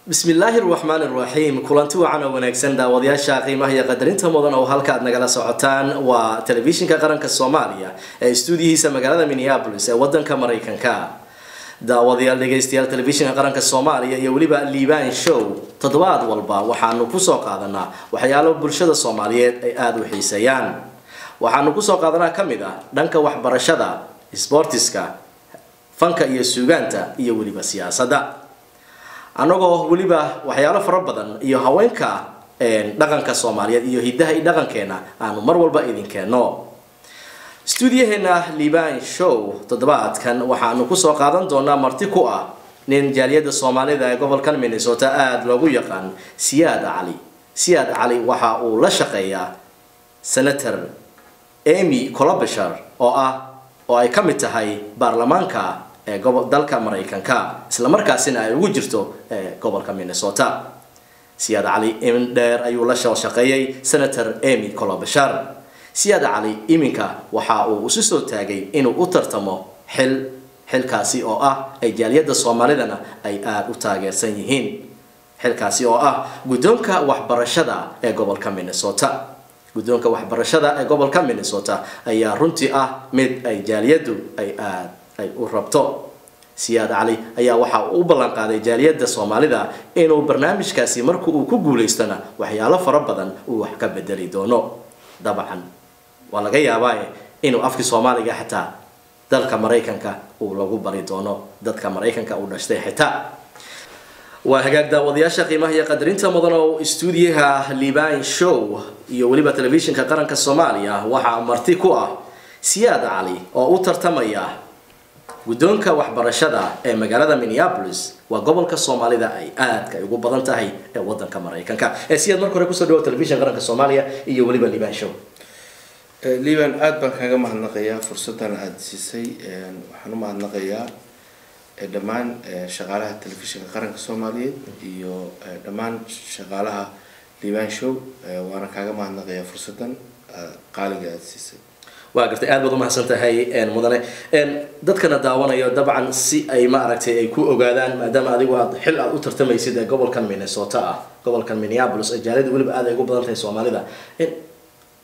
Bismillaahi raxmaan raxiim. Kulanti wacan oo wanaagsan, daawadayaasha qiimaha iyo qadarinta mudan oo halka aad nagala socotaan waa Telefishinka Qaranka Soomaaliya ee istuudiyihiisa magaalada Minneapolis ee wadanka Maraykanka. Daawadayaal, dhegaystayaal, Telefishinka Qaranka Soomaaliya iyo weliba Liibaan Show toddobaad walba waxaanu kusoo qaadanaa waxyaalo bulshada Soomaaliyeed ay aada u xiiseeyaan. Waxaanu kusoo qaadanaa ka mid ah dhanka waxbarashada, sboortiska, fanka iyo suugaanta iyo weliba siyaasadda, annagoo weliba waxyaalo fara badan iyo haweenka, dhaqanka Soomaaliyeed iyo hiddaha iyo dhaqankeena aanu mar walba idin keenno. Stuudiyaheena Liibaan Show toddobaadkan waxaanu kusoo qaadan doonaa marti ku ah nin jaaliyadda Soomaalida ee gobolkan Minnesota aada loogu yaqaan, Siyaad Cali. Siyaad Cali waxa uu la shaqeeyaa Senator Amy Klobuchar oo ah oo ay ka mid tahay baarlamaanka ee gobo dalka Maraykanka, isla markaasina ay ugu jirto gobolka Minnesota. Siyaad Cali in dheer ayuu la soo shaqeeyay Senator Amy Klobuchar. Siyaad Cali iminka waxa uu isu soo taagay inuu u tartamo xil, xilkaasi oo ah ay jaaliyadda Soomaalidana ay aada u taageersan yihiin, xilkaasi oo ah guddoonka waxbarashada ee gobolka Minnesota. Guddoonka waxbarashada ee gobolka Minnesota ayaa runtii ah mid ay jaaliyaddu ay aada ay u rabto. Siyaad Cali ayaa waxa uu u ballan qaaday jaaliyadda Soomaalida inuu barnaamijkaasi marka uu ku guulaystana waxyaalo fara badan uu wax ka bedeli doono. Dabcan waa laga yaabaa inuu afkii Soomaaliga xitaa dalka Maraykanka uu lagu bari doono dadka Maraykanka uu dhashtay xitaa. Waa hagaag, daawadayaasha qiimaha iyo qadarinta mudan oo istuudiyaha Liibaan Show iyo weliba Telefishinka Qaranka Soomaaliya waxaa marti ku ah Siyaad Cali oo u tartamaya guddoonka waxbarashada ee magaalada Minneapolis, waa gobolka Soomaalida ay aadka ugu badan tahay ee wadanka Maraykanka. Ee Siyaad, marka hore kusoo dhawo Telefishin Qaranka Soomaaliya iyo weliba Liibaan Show. Liban, aada baan kaaga mahadnaqayaa fursaddan aada siisay. Waxaan u mahadnaqayaa dhammaan shaqaalaha Telefishinka Qaranka Soomaaliyeed iyo dhammaan shaqaalaha Liban Show, waana kaaga mahadnaqayaa fursaddan qaaliga aada siisay. Waa gartay, aad baad umahadsan tahay mudane. Dadkana daawanayo dabcan si ay ma aragtay ay ku ogaadaan, maadaama adigu aad xil aad u tartamaysid ee gobolkan Minnesota ah, gobolkan Minneapolis ee jaaliyada weliba aad ay ugu badan tahay Soomaalida,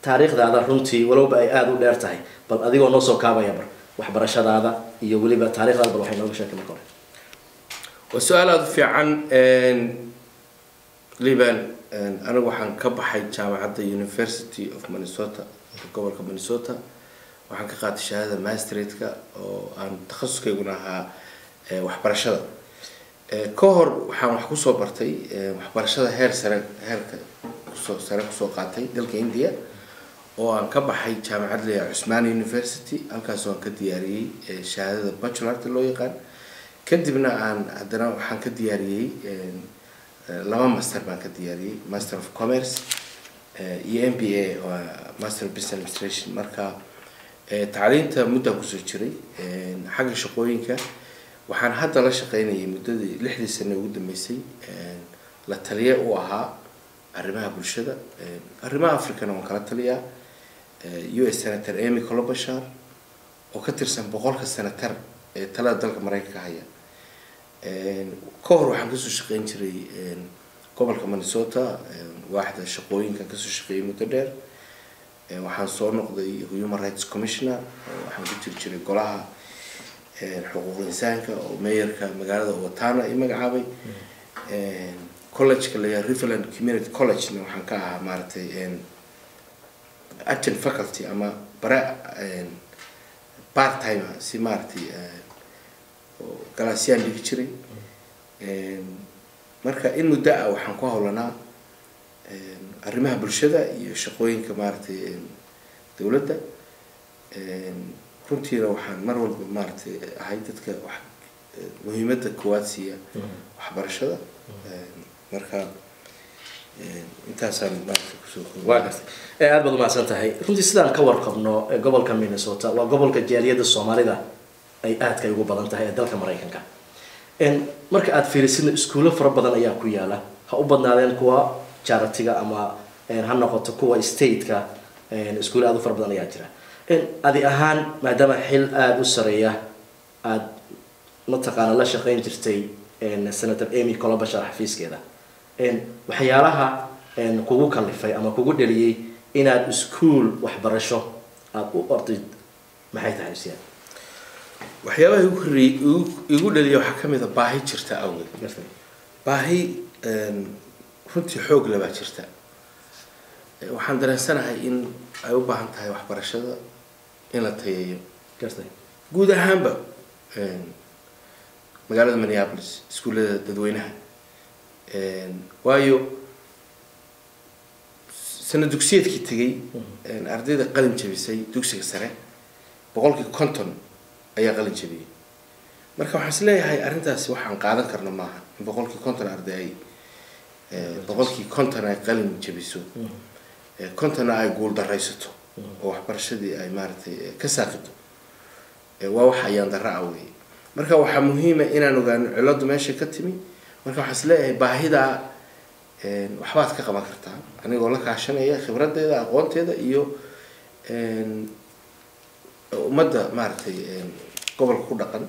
taariikhdaada runtii walowba ay aada u dheer tahay, bal adigoo noo soo kaabaya bar waxbarashadaada iyo weliba taarikhdaada, bal waxay nooga sheegtay marka hore. Waa su-aal aada u fiican, Liban. Anigu waxaan ka baxay jaamacadda University of Minnesota, gobolka Minnesota. Waxaan ka qaatay shahaadada masterate-ka oo aan takhasuskayguna ahaa waxbarashada. Ka hor waxaan wax kusoo bartay waxbarashada heer sare, heerka kusoo sare kusoo qaatay dalka India oo aan ka baxay jaamacad leeyahay Cusmani University, halkaas oo aan ka diyaariyey shahaadada bachelorta loo yaqaan. Kadibna aan haddana waxaan ka diyaariyey laba master baan ka diyaariyey, Master of Commerce iyo MBA oo Master of Business Administration. Marka tacliinta muddaan kusoo jiray. Xagga shaqooyinka waxaan hadda la shaqeynayay muddadii 6dii sano ugu dambeysay, la taliye u ahaa arrimaha bulshada, arrimaha Africana waan kala taliyaa US Senator Amy Klobuchar oo ka tirsan 100ka senator ee talada dalka Maraykanka haya. Ka hor waxaan kasoo shaqeyn jiray gobolka Minnesota, waaxda shaqooyinkan kasoo shaqeeyay muddo dheer. Waxaan soo noqday Human Rights Commissioner oo waxaan ku jiri jiray golaha xuquuqul insaanka oo mayorka magaalada Owatonna i magacaabay. Collegeka la yahay Riverland Community College-na waxaan ka ahaa maaragtay adjunct faculty ama bare part time si maaragtay oo galaasiyaan dhigi jiray. Marka in muddo ah waxaan ku hawlanaa arrimaha bulshada iyo shaqooyinka maaragtay dowladda. Runtiina waxaan mar walba maaragtay ahay dadka wax muhiimadda koowaad siiya waxbarashada. Marka intaasaan maaragtay kusoo Waa gartay, aad baad umahadsan tahay. Runtii sidaan ka warqabno, gobolka Minnesota waa gobolka jaaliyadda Soomaalida ay aadka ugu badan tahay ee dalka Maraykanka. Marka aad fiirisidna iskuulo fara badan ayaa ku yaala, ha u badnaadeen kuwa charity-ga ama ha noqoto kuwa state-ka, iskuulo aad u fara badan ayaa jira. Adi ahaan, maadaama xil aada u sareeya aada mataqaana la shaqeyn jirtay Senator Amy Klobuchar xafiiskeeda. Waxyaalaha kugu kalifay ama kugu dhaliyey inaad iskuul waxbarasho aada u ordid maxay tahay, Siyaad? Waxyaabaha igu horreeyey igu dhaliya waxaa ka mid a baahi jirta awgeed. Baahi runtii xoog le baa jirta. Waxaan dareensanahay in ay u baahan tahay waxbarashada in la tayeeyo guud ahaanba magaalada Minneapolis, iskuullada dadweynaha, waayo sanad dugsiyeedkii tegay ardayda qalin jabisay dugsiga sare 50% ayaa qalin jabiyey. Marka waxaan is leeyahay arrintaasi waxaan qaadan karno maaha in 50% arday ay 50% ay qalin jabiso, 50-na ay guul daraysato oo waxbarashadii ay maaragtay ka saaqito. Waa wax ayaan darra ah weeye. Marka waxaa muhiima inaan ogaano ciladu meesha ka timi. Marka waxaan is leeyahay baahidaa waxbaad ka qaban kartaa, anigoo la kaashanaya khibradeyda, aqoonteeda iyo ummadda maaragtay gobolka ku dhaqan.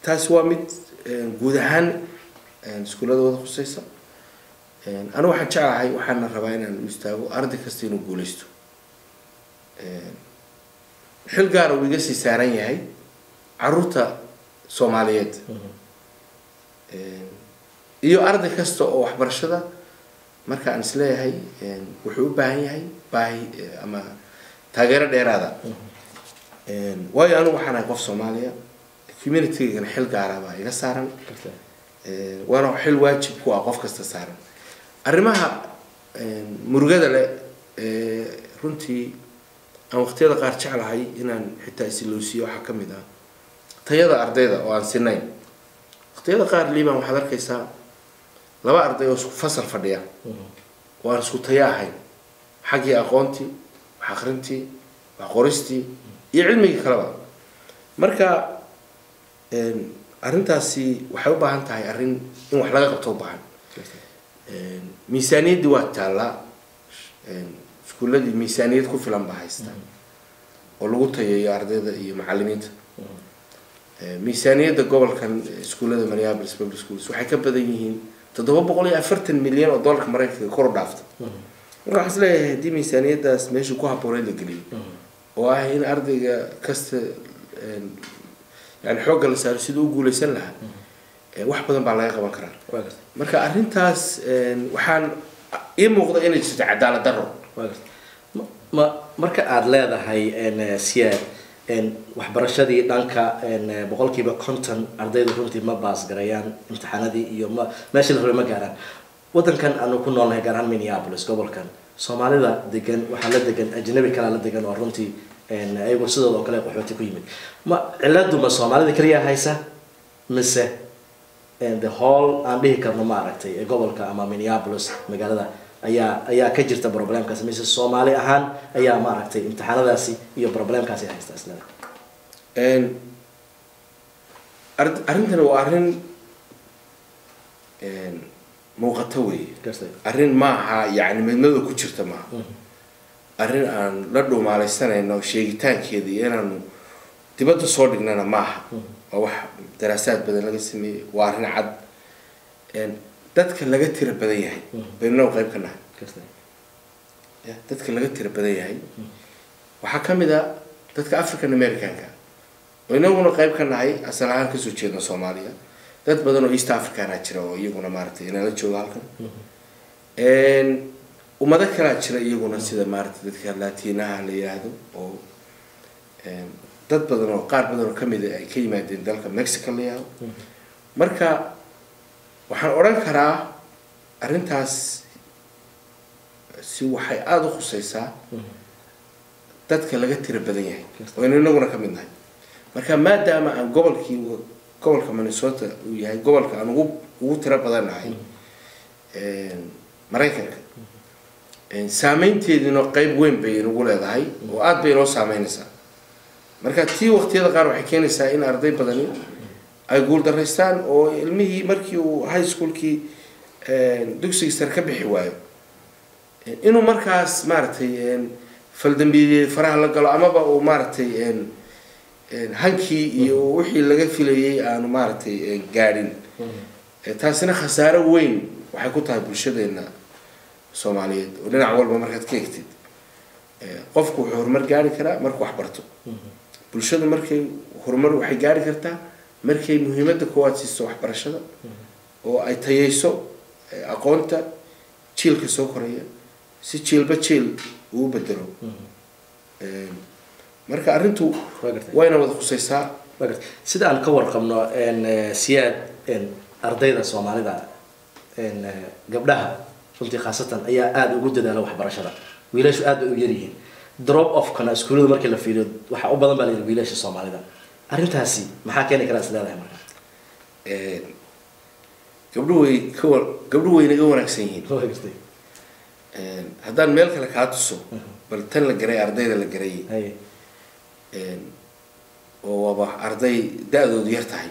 Taasi waa mid guud ahaan iskuullada wada khuseysa. Anigu waxaan jeclahay, waxaana rabaa inaan u istaago arday kasta inuu guuleysto. Xil gaara uu iga sii saaran yahay caruurta Soomaaliyeed iyo arday kasta oo waxbarashada marka aan isleeyahay wuxuu u baahan yahay baahi ama taageero dheeraada, waayo anigu waxaan ahay qof Soomaaliya, community-gana xil gaara baa iga saaran, waana xil waajib ku ah qof kasta saaran. Arrimaha murugada leh runtii aan waqtiyada qaar jeclahay inaan xitaa isiloosiyo waxaa ka mid ah tayada ardayda oo aan sinayn. Waqtiyada qaar, Liban, waxaad arkaysaa laba arday oo isku fasal fadhiya oo aan isku tayo ahayn xaggii aqoontii, wax akrintii, wax qoristii iyo cilmigii kaleba. Marka arrintaasi waxay u baahan tahay arrin in wax laga qabto u baahan. Miisaaniyaddii waa taallaa, iskuulladii miisaaniyad ku filan baa haysta oo lagu tayeeyo ardayda iyo macalimiinta. Miisaaniyadda gobolkan iskuullada Minneapolis Public Schools waxay ka badan yihiin 740 milyan oo dollarka Maraykanka kor u dhaafta. Marka waxaan is leeyahay haddii miisaaniyaddaas meeshii ku habbooneyd la geliyo, oo ah in ardayga kasta yani xoogga la saaro siduu u guuleysan lahaa, wax badan baa laga qaban karaa. Marka arrintaas waxaan ii muuqda inay jirto cadaalad darro. Ma marka aada leedahay, Siyaad, waxbarashadii dhanka 50% ardaydu runtii ma baas garayaan imtixaanadii iyo ma meeshii la rabay ma gaaraan, waddankan aanu ku noolnahay, gaar ahaan Minneapolis, gobolkan Soomaalida degan waxaa la degan ajnabi kalaa la degan oo runtii ayagu sidooda oo kale qaxooti ku yimid. Ma ciladu ma Soomaalida keliya haysa mise the whole aan dhihi karno ma aragtay gobolka ama Minneapolis magaalada ayaa ka jirta problemkaasi, mise Soomaali ahaan ayaa ma aragtay imtixaanadaasi iyo problemkaasi haysta islada? Arrintani waa arrin muuqato weeye. Arrin maaha yani midnada ku jirta maaha, arrin aan la dhuumaalaysanayno sheegitaankeeda iyo inaanu dibadda soo dhignana maaha. Waa wax daraasaad badan laga sameeyey, waa arrin cad. Dadka laga tira badan yahay baynuna qayb ka nahay. Ya, dadka laga tira badan yahay waxaa ka mid a dadka African Americanka oo inaguna qayb ka nahay, asal ahaan kasoo jeedna Soomaaliya. Dad badan oo East Africana jira oo iyaguna maaragtay inala jooga halkan. Ummado kalaa jira iyaguna, sida maaragtay dadka Latinaha la yiraahdo oo dad badan oo qaar badan oo kamid a ay ka yimaadeen dalka Mexico la yiraahdo. Marka waxaan odhan karaa arrintaas si waxay aada u khuseysaa dadka laga tira badan yahay oo aynu inaguna ka mid nahay. Marka maadaama aan gobolkii, gobolka Minnesota uu yahay gobolka aan ugu tiro badan nahay Maraykanka, saameynteeduna qeyb weyn bay inagu leedahay oo aada bay inoo saameynaysaa. Marka tii waqtiyada qaar waxay keenaysaa in arday badani ay guuldaraystaan oo ilmihii markii uu high schoolkii, dugsigii sare ka bixi waayo, inuu markaas maaragtay faldambiyeed faraha la galo amaba uu maaragtay Hankii iyo wixii laga filayay aanu maaragtay gaadhin. Taasina khasaaro weyn waxay ku tahay bulshadeena Soomaaliyeed oo dhinac walba markaad ka egtid. Qofku wuxuu horumar gaari karaa markuu wax barto. Bulshadu markay horumar waxay gaari kartaa markay muhiimadda koowaad siiso waxbarashada oo ay tayeyso aqoonta jiilka soo koraya, si jiilba jiil uu bedelo. Marka arrintu wayna wada khusaysaa. Sida aan ka warqabno, Siyaad, ardayda Soomaalida, gabdhaha runtii khaasatan ayaa aada ugu dadaala waxbarashada, wiilashu aad bay u yaryihiin. Drop off-kana iskuullada markii la fiiriyo waxaa u badan baa la yidhi wiilasha Soomaalida. Arrintaasi maxaa keeni karaa is leedahay marka? Gabdhuhu way ka gabdhuhu way naga wanaagsan yihiin. Waa gartay. Haddaan meel kale kaa tuso, bal tan la garay, ardayda la garayay oo waaba arday da-doodu yar tahay,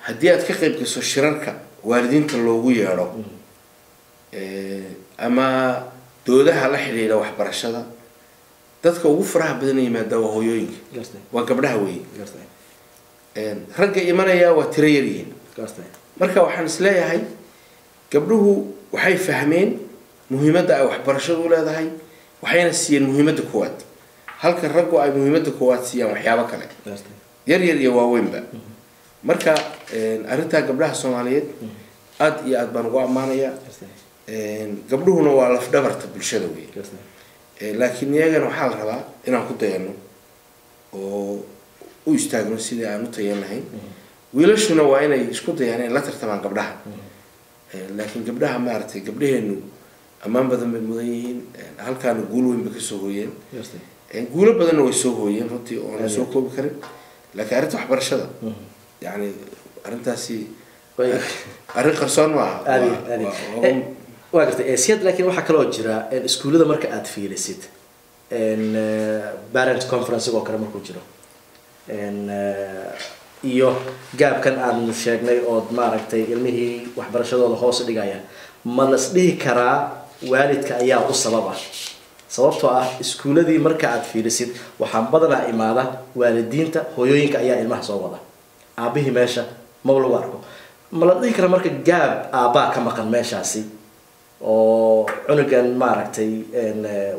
haddii aad ka qayb gasho shirarka waalidiinta loogu yeedho ama doodaha la xidhiidha waxbarashada, dadka ugu faraha badan yimaada waa hooyooyinka, waa gabdhaha weeye. Ragga imanaya waa tiro yar yihiin. Marka waxaan is leeyahay gabdhuhu waxay fahmeen muhiimadda ay waxbarashadu u leedahay, waxayna siiyeen muhiimadda koowaad, halka raggu ay muhiimadda koowaad siiyaan waxyaabo kale yar yar iyo waaweynba. Marka arrintaa gabdhaha Soomaaliyeed aad iyo aad baan ugu ammaanayaa. Gabdhuhuna waa lafdhabarta bulshada wey, laakiin iyagana waxaa la rabaa inaan ku dayano oo u istaagno sidii aan u tayan lahayn. Wiilashuna waa inay isku dayaan inay la tartamaan gabdhaha, laakiin gabdhaha maaragtay gabdhaheenu ammaan badan bay mudan yihiin. Halkaana guul weyn bay kasoo hooyeen, guulo badanna way soo hooyeen runtii oo aan soo koobi karin. Laakiin arrinta waxbarashada, yani arrintaasi arrin qarsoon maaha. Waa gartay, Siyad. Laakiin waxaa kaloo jira iskuullada marka aad fiirisid, parent conference oo kale markuu jiro iyo gaabkan aadnu sheegnay ood maaragtay ilmihii waxbarashadooda hoos dhigaya, ma las dhihi karaa waalidka ayaa u sabab ah? Sababtoo ah iskuuladii marka aad fiirisid waxaa badanaa imaada waalidiinta, hooyooyinka ayaa ilmaha soo wada, aabihii meesha maba lagu arko. Ma la dhihi karaa marka gaab aabbaa ka maqan meeshaasi oo cunugan maaragtay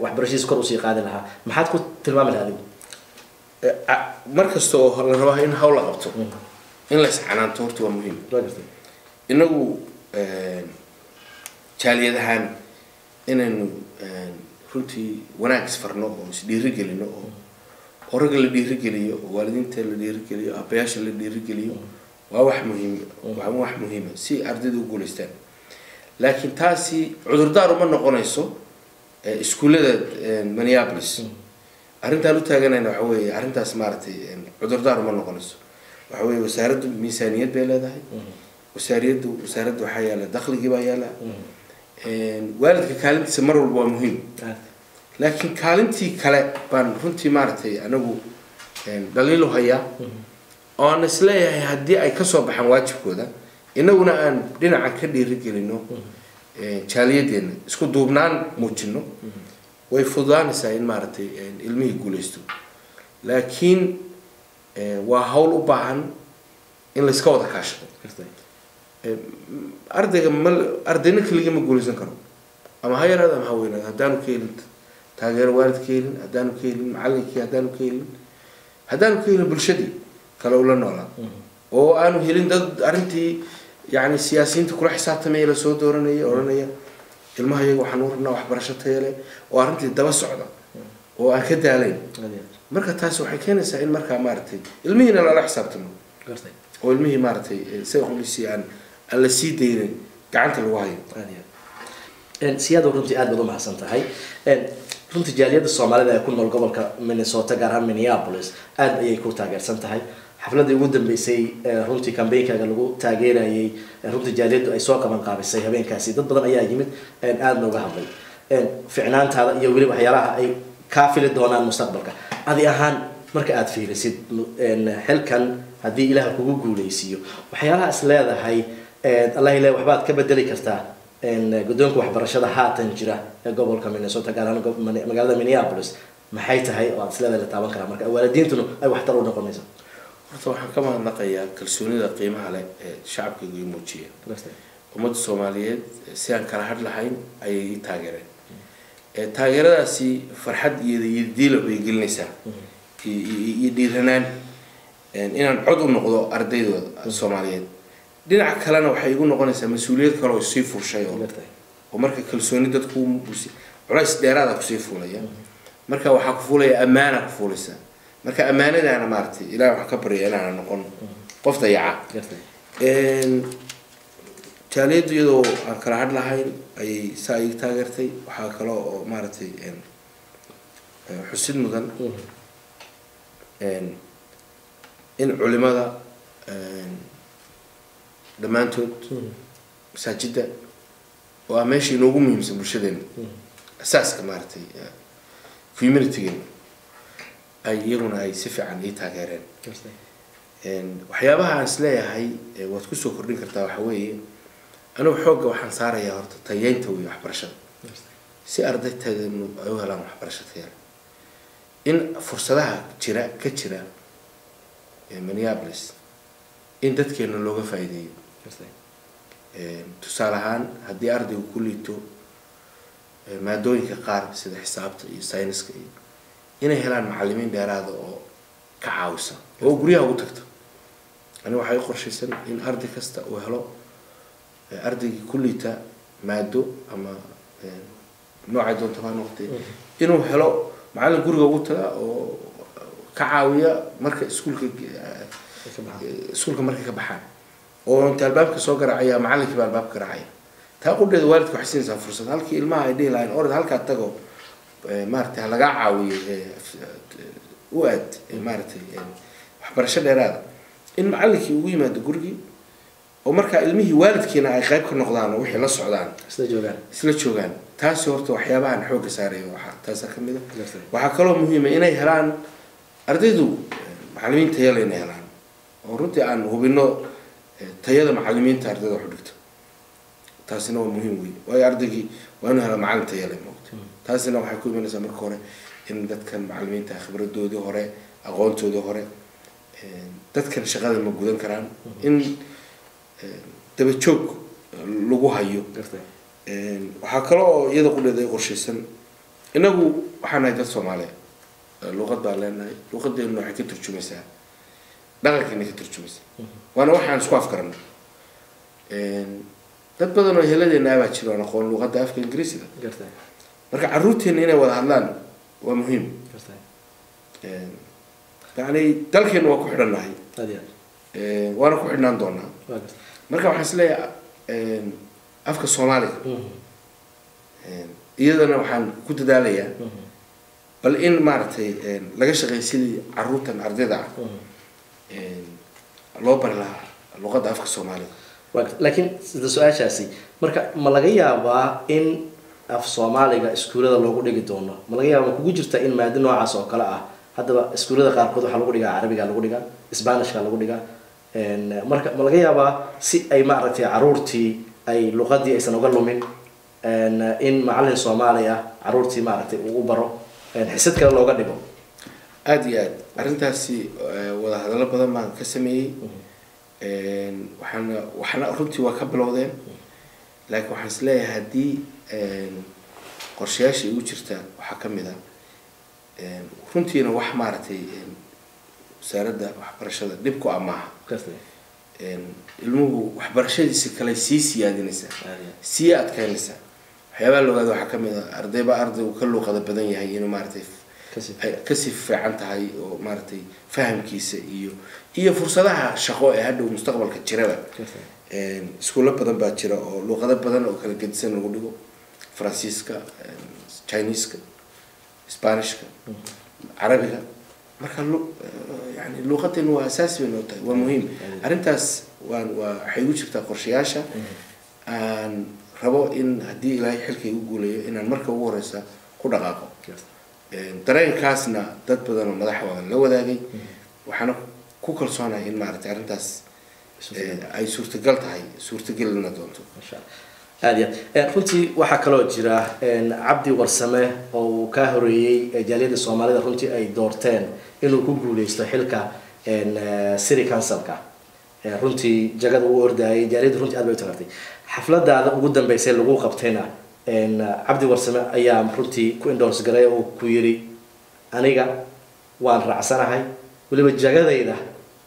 waxbarashadiisa kor usii qaadi lahaa? Maxaad ku tilmaami lahaa adigu? Mar kasta oo la rabo in hawl la qabto, in la iscanaanto horta waa muhiim. Inagu jaaliyad ahaan inaynu runtii wanaag isfarno oo isdhiirigelino oo ragga la dhiirigeliyo oo waalidiinta la dhiirigeliyo, aabayaasha la dhiirigeliyo, waa wax muhiim, waa wax muhiima si ardayda u guuleystaan. Laakiin taasi cudurdaar uma noqonayso iskuullada Minneapolis. Arrintaan u taaganayna waxa weeye arrintaas maaragtay cudurdaar uma noqonayso. Waxa weeye wasaaraddu miisaaniyad bay leedahay, wasaaraddu waxaa yaala dakhligii baa yaala. Waalidka kaalintiisa mar walba waa muhiim, laakiin kaalintii kale baan runtii maaragtay anagu dhaliilu hayaa oo aan isleeyahay haddii ay kasoo baxaan waajibkooda, inaguna aan dhinaca ka dhiirigelino jaaliyadeenna, isku duubnaan muujino, way fududaanaysaa in maaragtay ilmihii guuleysto. Laakiin waa hawl u baahan in layska wada kaashado. Ardayga ma ardayna keligii ma guuleysan karo, ama ha yaraado ama ha weynaado, haddaanu ka helin taageero waalid ka helin, haddaanu ka helin macallinkii, haddaanu ka helin bulshadii kale ula noolaa, oo aanu helin dad arrintii yani siyaasiyiinta kula xisaabtamaya, lasoo dooranaya, odhanaya ilmaha iyaga waxaan u rabnaa waxbarasho tayo leh, oo arrintii daba socda oo aan ka daalayn. Marka taasi waxay keenaysaa in markaa maaragtay ilmihiina lala xisaabtamo oo ilmihii maaragtay isaga qudhisii aan la sii daynin, gacanta lagu hayo. Siyaado, runtii aad baad u mahadsan tahay. Runtii jaaliyadda Soomaalida ee ku nool gobolka Minnesota, gaar ahaan Minneapolis, aad ayay ku taageersan tahay. Xafladii ugu dambeysay runtii campaign-kaaga lagu taageerayay, runtii jaaliyaddu ay soo qaban qaabisay, habeenkaasi dad badan ayaa yimid, aadna uga hadlay ficnaantaada iyo weli waxyaalaha ay kaa fili doonaan mustaqbalka. Adi ahaan marka aad fiirisid xilkan, haddii Ilaah kugu guuleysiiyo, waxyaalaha is leedahay allah ile waxbaad ka bedeli kartaa guddoonka waxbarashada haatan jira ee gobolka Minnesota, gaar ahaan magaalada Minneapolis, Maxay tahay oo aad isleedahay la taaban karaa marka waalidiintuna ay waxtar u noqonayso? Horta waxaan ka mahadnaqayaa kalsoonida qiimaha leh ee shacabkaygu ii muujiyeen. Ummadda Soomaaliyeed si aan kala hadh lahayn ayay ii taageereen. Taageeradaasi farxad iyo diilo bay gelinaysaa iyo dhiiranaan inaan cod u noqdo ardaydooda Soomaaliyeed. Dhinaca kalena waxay igu noqonaysaa mas-uuliyad kale oo sii fuushay oo marka kalsooni dadku culays dheeraada kusii fuulaya. Marka waxaa ku fuulaya ammaana ku fuulaysa. Marka ammaanadaana maaragtay Ilaah waxaan ka barya inaana noqon qof dayaca. Jaaliyaddu iyadoo aan kala hadh lahayn ayay saa ii taageertay. Waxaa kale oo maaragtay xusid mudan in culimada dhammaantood masaajidda oo ah meesha inoogu muhiimsan bulshadeena, asaaska maaragtay communitygeena, ay iyaguna ay si fiican ii taageereen. Waxyaabaha aan isleeyahay waad kusoo kordhin kartaa waxa weeye, anigu xoogga waxaan saarayaa horta tayeynta wey waxbarashada, si ardayteedanu ay u helaan waxbarasho tayo leh. In fursadaha jira ka jira Minneapolis in dadkeena looga faa'iideeyo. Tusaale ahaan, haddii ardaygu ku liito maadooyinka qaar sida xisaabta iyo sayniska, iyo inay helaan macalimiin dheeraada oo ka caawisa oo guryaha ugu tagta. Ani waxay u qorshaysan in arday kasta uu helo, ardaygii ku liita maado ama noocay doonta ha noqotay, inuu helo macallin guriga ugu taga oo ka caawiya marka iskuulka markay ka baxaan, oo inta albaabka soo garaacaya macallinkii baa albaabka garaacaya. Taa qudheeda waalidka waxay siinaysaa fursad halkii ilmaha ay dhihi lahayn orod halkaa tago, maaragtay ha lagaa caawiyo, u aad maaragtay waxbarasho dheeraada, in macallinkii ugu yimaado gurigii oo markaa ilmihii waalidkiina ay qayb ka noqdaan oo wixii la socdaan, isla joogaan, isla joogaan. Taasi horta waxyaabahan xoogga saaraya waxaa taasaa ka mid a. Waxaa kaloo muhiima inay helaan ardaydu macallimiin tayo leh, inay helaan oo runtii aan hubino tayada macallimiinta ardayda wax u dhigto. Taasina waa muhiim wey, waayo ardaygii waa inuu helaa macallin tayo leh moogta. Taasina waxay ku imanaysaa marka hore in dadkan macallimiinta khibradoodii hore, aqoontoodii hore, dadkan shaqada ma gudan karaan, in daba joog lagu hayo. Waxaa kale oo iyada qudheeda ay qorshaysan, inagu waxaan nahay dad Soomaaliya, luqad baan leenahay, luqadeenu waxay ka turjumaysaa dhaqankeena ka turjumaysaa, waana waxaan isku afkarano. Dad badan oo heladeena abaa jiro aan aqoon luqadda afka Ingiriisiga. Marka carruurteena inay wada hadlaan waa muhiim. Yacni dalkeena waa ku xidhannahay, waana ku xidhnaan doonaa. Marka waxaan isleeyahay afka Soomaaliga iyadana waxaan ku dadaalayaa bal in maaragtay laga shaqeeyo sidii carruurtan ardayda ah loo bari lahaa luqadda afka Soomaaliga. Laakiin sida su-aashaasi marka, ma laga yaabaa in af Soomaaliga iskuullada loogu dhigi doono? Ma laga yaaba, ma kugu jirta in maado noocaas oo kale ah? Haddaba iskuullada qaarkood waxaa lagu dhigaa Carabiga, lagu dhigaa Sbanishka lagu dhigaa. Marka ma laga yaabaa si ay maaragtay caruurtii ay luqadii aysan uga lumin in macallin Soomaali ah caruurtii maaragtay uu u baro, xisad kale looga dhigo? Aada iyo aad arrintaasi wadahadallo badan baan ka sameeyey, waxaana waxna runtii waa ka bilowdeen. Laakiin waxaan is leeyahay haddii qorshayaasha igu jirta waxaa ka mid a runtiina wax maaragtay wasaaradda waxbarashada dhib ku ah maaha, ilmuhu waxbarashadiisa kale sii siyaadinaysaa, sii adkaynaysaa. Waxyaabaha la ogaada waxaa kamid a ardayba arday uu ka luuqada badan yahay inuu maaragtay ay kasii fiican tahay oo maaragtay fahamkiisa iyo fursadaha shaqo ee hadhow mustaqbalka jiraba. Iskuulo badan baa jira oo luuqado badan oo kala gedisan lagu dhigo, Faransiiska, Chineska, Spanishka, Carabiga. Marka yani luuqadeenu waa asaasi bay noo tahay, waa muhiim arrintaas. Waan waa waxay igu jirtaa qorshayaasha aan rabo in haddii Ilaahay xilka igu guuleeyo inaan marka ugu horeysa ku dhaqaaqo. Dareenkaasna dad badan oo madaxa waan la wadaagay, waxaana ku kalsoonahay in maaragtay arrintaas ay suurtagal tahay, suurtagelina doonto. Masha Allah. Aad iyo aad. Runtii waxaa kaloo jira Cabdi Warsame oo uu ka horeeyey jaaliyadda Soomaalida runtii ay doorteen inuu ku guuleysto xilka city councilka. Runtii jagada uu ordayay jaaliyadda runtii aad bay u tagartay. Xafladaada ugu dambeysay lagu qabtayna Cabdi Warsame ayaa runtii ku endorse garay oo ku yiri aniga waan raacsanahay, weliba jagadayda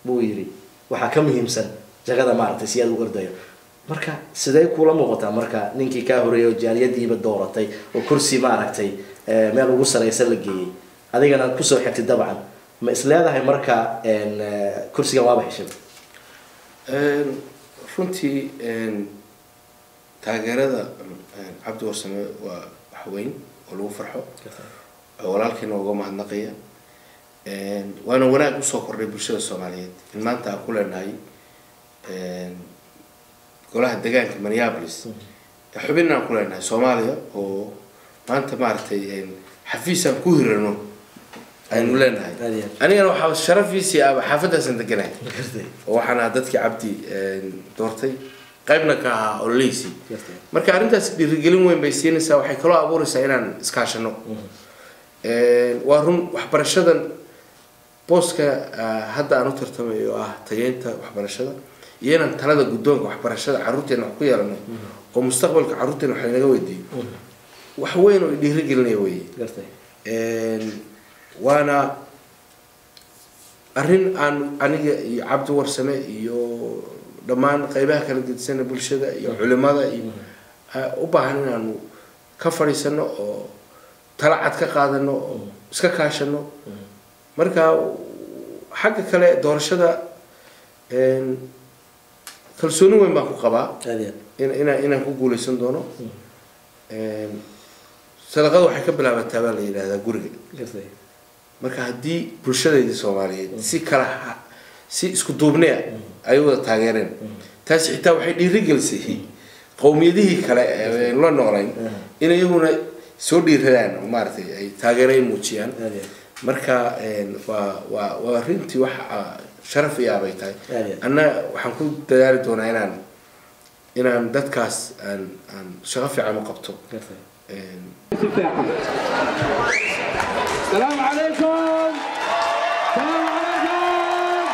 buu yiri waxaa ka muhiimsan jagada maaragtay si aad u ordayo. Marka sidee kula muuqataa marka ninkii kaa horeeyay oo jaaliyadiiba dooratay oo kursi maaragtay meel ugu sareysan la geeyey, adigana kusoo xigtay dabcan, ma is leedahay marka kursigan waaba heshay? Runtii taageerada Cabdi Warsame waa wax weyn oo lagu farxo, walaalkiina uga mahadnaqaya, waana wanaag usoo kordhay bulshada Soomaaliyeed in maanta aan ku leenahay golaha deegaanka Minneapolis xubin aan ku leenahay Soomaaliya oo maanta maaragtay xafiis aan ku hirano aynu leenahay. Anigana waxaa sharafiisii ah xaafaddaasaan deganahay oo waxaan ahaa dadkii Cabdi doortay, qaybna ka ahaa ololeysi. Marka arrintaas dhiirigelin weyn bay siinaysaa, waxay kaloo abuuraysaa inaan iskaashano. Waa run, waxbarashadan booska hadda aan u tartamayo oo ah tayeynta waxbarashada iyo inaan talada guddoonka waxbarashada carruurteena wax ku yeelano oo mustaqbalka carruurteena wax lanaga weydiiyo, wax weyn oo dhiirigelinaya weeye. Waana arrin aan aniga iyo Cabdi Warsame iyo dhammaan qeybaha kala gedisana bulshada iyo culimada iyo u baahan inaanu ka fadhiisano oo tala cad ka qaadano oo iska kaashano. Marka xagga kale doorashada kalsooni weyn baan ku qabaa inaan ku guuleysan doono. Sadaqada waxay ka bilaabataa baa la yidhahdaa guriga. Marka haddii bulshadeydii Soomaaliyeed si kala si isku duubniya ay wada taageereen, taasi xitaa waxay dhiirigelisay qowmiyadihii kale ee la noolayn in iyaguna soo dhiiradaan oo maaragtay ay taageero ay muujiyaan. Marka waa arrintii wax sharaf iyo abay tahay. Anna waxaan ku dadaali doonaa inaan dadkaas aan shaqo fiican u qabto. السلام عليكم. السلام عليكم.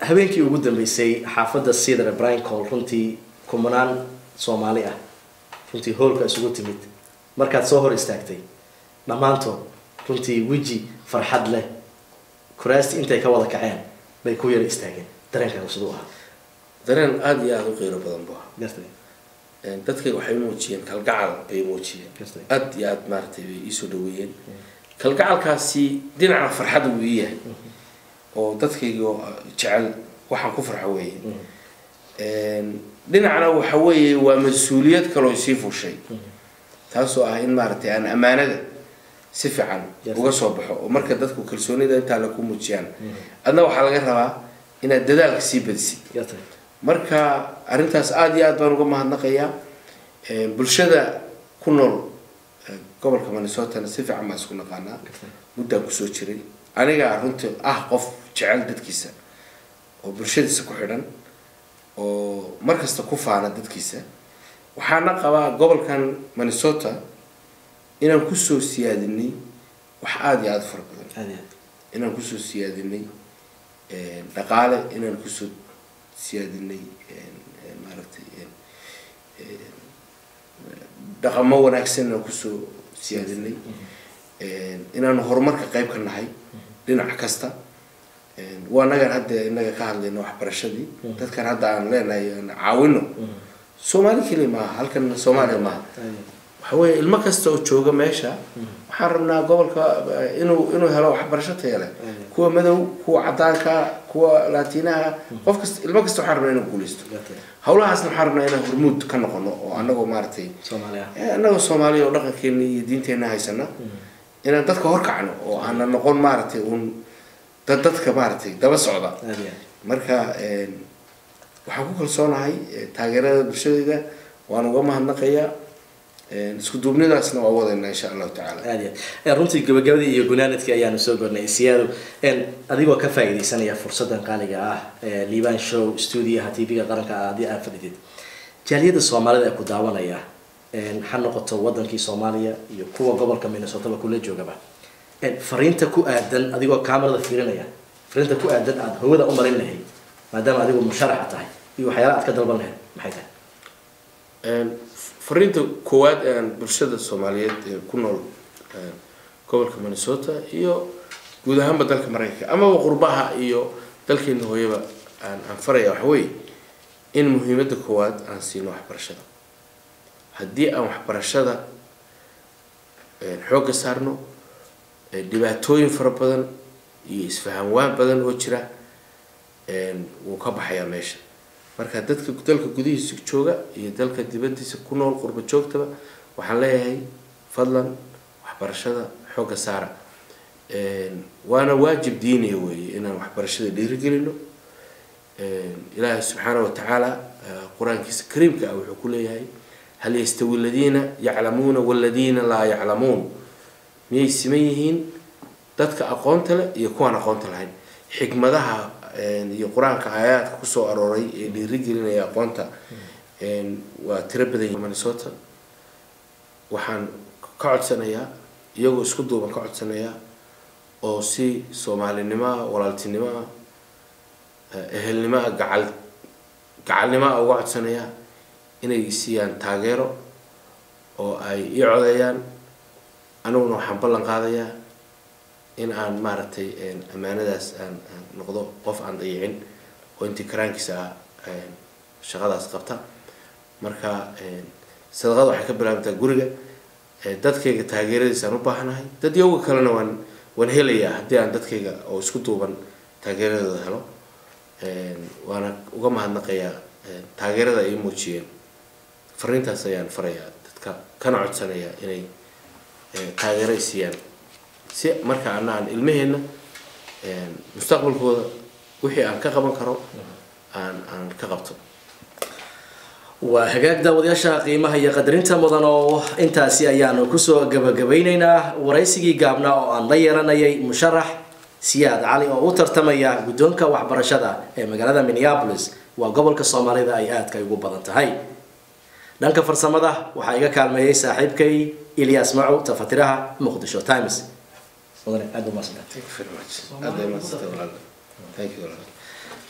Habeenkii ugu dambeysay xaafadda Cedar Brian Cole runtii kumanaan Soomaali ah runtii hoolka isugu timid, markaad soo hor istaagtay dhammaantood runtii weji farxad leh kuraastii intay ka wada kaceen bay ku yara istaageen, dareenkaaga siduu ahaa? Dareen aada iyo aada u qiiro badan buu ahaa. Dadkayga waxay muujiyeen kalgacal bay muujiyeen, aada iyo aada maaragtay bay iisoo dhaweeyeen. Kalgacalkaasi dhinaca farxad uu ii yahay oo dadkayga jecel waxaan ku farxo weeye, dhinacna waxa weeye waa mas-uuliyad kaloo sii fushay, taasoo ah in maaragtay aan ammaanada si fiican uga soo baxo. Oo marka dadku kalsoonida intaa la ku muujiyaan, adna waxaa laga rabaa inaad dadaalka sii badisid. Marka arrintaas aada iyo aad baan uga mahadnaqayaa bulshada ku nool gobolka Minnesotana, si fiican baan isku naqaanaa, muddaan kusoo jiray. Aniga runtii ah qof jecel dadkiisa oo bulshadiisa ku xidhan oo mar kasta ku faana dadkiisa, waxaana qabaa gobolkan Minnesota inaan kusoo siyaadinay wax aada iyo aada u fara badan, inaan kusoo siyaadinay dhaqaale, inaan kusoo siyaadinay maaragtay dhaqamo wanaagsan, inaan kusoo siyaadinay inaanu horumarka qayb ka nahay dhinac kasta. Waa nagan hadda inaga ka hadlayno waxbarashadii dadkan hadda aan leenahay aan caawino. Soomaali keli maaha halkan, Soomaaliya maaha, waxa weeye ilmo kasta oo jooga meesha waxaan rabnaa gobolka inuu helo waxbarasho tayo leh, kuwa madow, kuwa cadaanka, kuwa laatiinaha, qof kasta, ilmo kasta waxaan rabnaa inuu guuleysto. Hawlahaasna waxaan rabnaa inaan hormuud ka noqono oo anagoo maaragtay anagoo Soomaaliya oo dhaqankeena iyo diinteena haysana inaan dadka horkacno oo aanan noqon maaragtay uun dad dadka maaragtay daba socda. Marka waxaan ku kalsoonahay taageerada bulshadayda, Waan uga mahadnaqayaa. Isku duubnidaasna waa wadaynaa, insha Allahu tacaala. Aad iyo aad. Runtii gabagabadii iyo gunaanadkii ayaanu soo gornay. Siyaado, adigoo ka faa'iidaysanaya fursaddan qaaliga ah ee Liban Show stuudiyaha TV-ga qaranka haddii aad fadhidid, jaaliyadda Soomaalida ee ku daawanaya, ha noqoto wadankii Soomaaliya iyo kuwa gobolka Minnesotaba kula joogaba, fariinta ku aadan, adigoo kamarada fiirinaya, fariinta ku aadan aada hawada u marin lahayd, maadaama adigu musharaxa tahay, iyo waxyaalaha aad ka dalban lahayd, maxay tahay? Fariinta koowaad ee aan bulshada Soomaaliyeed ee ku nool gobolka Minnesota iyo guud ahaanba dalka Maraykanka amaba qurbaha iyo dalkeena hooyaba aan faraya waxa weeye in muhiimadda koowaad aan siino waxbarashada. Haddii aan waxbarashada xoogga saarno, dhibaatooyin fara badan iyo isfahanwaan badan oo jira wuu ka baxayaa meesha. Marka dadka dalka gudihiisa jooga iyo dalka dibadiisa ku nool, qurba joogtaba, waxaan leeyahay fadlan waxbarashada xoogga saara. Waana waajib diiniya weeye inaan waxbarashada dhiirigelino. Ilaahay subxaana wa tacaala qur-aankiisa kariimka ah wuxuu ku leeyahay: "Hal yastawi aladiina yaclamuuna waladiina laa yaclamuun?" Miyay siman yihiin dadka aqoonta leh iyo kuwaan aqoonta lahayn? Xikmadaha iyo qur-aanka aayaadka kusoo arooray ee dhiirigelinaya aqoonta waa tiro badan yihiin. Minnesota waxaan ka codsanayaa, iyagoo isku duuban ka codsanayaa, oo si soomaalinimo ah, walaaltinimo ah, ehelnimo ah, gacal gacalnimo ah uga codsanayaa inay siiyaan taageero oo ay ii codeeyaan. Aniguna waxaan ballan qaadayaa in aan maaragtay ammaanadaas aan noqdo qof aan dayicin oo intii karaankiisa ah shaqadaas qabta. Marka sadaqada waxay ka bilaabantaa guriga. Dadkayga taageeradiisa aan u baahanahay, dad yowga kalena waan helayaa haddii aan dadkayga oo isku duuban taageeradooda helo. Waana uga mahadnaqayaa taageerada ay muujiyeen. Fariintaas ayaan farayaa dadka, kana codsanayaa inay taageero ay siiyaan, si marka ana aan ilmaheenna mustaqbalkooda wixii aan ka qaban karo aan ka qabto. Waa hagaag, daawadayaasha qiimaha iyo qadarinta mudan, oo intaasi ayaanu kusoo gabagabaynaynaa waraysigii gaabnaa oo aan la yeelanayay musharax Siyaad Cali oo u tartamaya guddoonka waxbarashada ee magaalada Minneapolis, waa gobolka Soomaalida ay aadka ugu badan tahay. Dhanka farsamada waxaa iga kaalmeeyey saaxiibkay Ilyas Macow, tafatiraha Muqdisho Times. Mudane, aad u mahadsantahay. Thank you very much. Aad bay mahadsantahay, walaal. Thank you, walaal.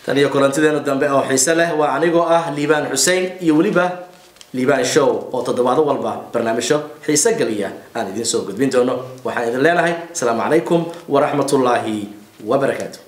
Tan iyo kulantideena dambe oo xiise leh, waa anigoo ah Liibaan Xussein iyo weliba Liibaan Show oo toddobaado walba barnaamijyo xiise geliya aan idiin soo gudbin doono. Waxaan idin leenahay asalaamu calaykum waraxmatullaahi wabarakaatu.